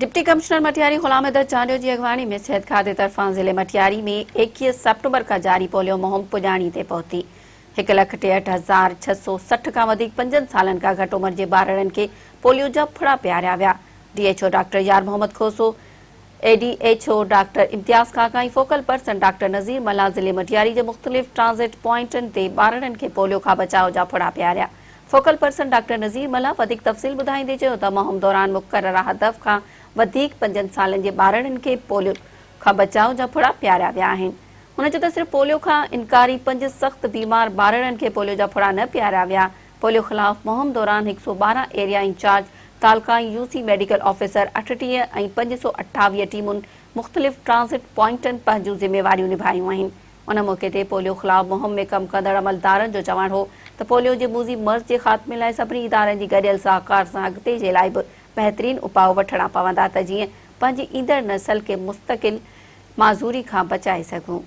Deputy commissioner Matiari Ghulam Haider Chandio جي اڳواڻي ۾ صحت کاتي طرفان ضلعي مٽياري ۾ 21 سيپٽمبر کان جاري پوليو مهم پڄاڻي تي پهتي. هڪ لک 63,660 کان وڌيڪ پنجن سالن کان گهٽ عمر جي ٻارڙن کي پوليو جا ڦڙا پياريا ويا. D H O doctor Yar Muhammad Khoso, A D H O doctor Imtiaz Kaka ۽ focal person doctor Nazir Mallah ضلعي مٽياري جي مختلف ٽرانزٽ پوائنٽن تي ٻارڙن کي پوليو کان بچاء جا ڦڙا پياريا. Focal person doctor Nazir Mallah وڌيڪ تفصيل ٻڌائيندي چيو ته مهم دوران مقرره هدف کان وڌيڪ پنجن سالن جي ٻارڙن کي پوليو کان بچاء جا ڦڙا پياريا ويا آهن. هن چيو ته صرف پوليو کان انڪاري پنج سخت بيمار ٻارڙن کي پوليو جا ڦڙا نه پياريا ويا، پوليو خلاف مهم دوران هڪ سئو 12 ايريا انچارج، تعلقا ۽ يو سي ميڊيڪل آفيسر 38 ۽ 528 ٽيمن مختلف ٽرانزٽ پوائنٽن پنهنجون ذميواريون نڀايون آهن. ان موقعي تي پوليو خلاف مهم ۾ ڪم ڪندڙ عملدارن جو چوڻ هو ته پوليو جي موذي مرض جي خاتمي لاء سڀني ادارن جي گڏيل سهڪار سان اڳتي جي لاء به بهترين اپاء وٺڻا پوندا ته جيئن پنهنجي ايندڙ نسل کي مستقل معذوري کان بچائي سگهون.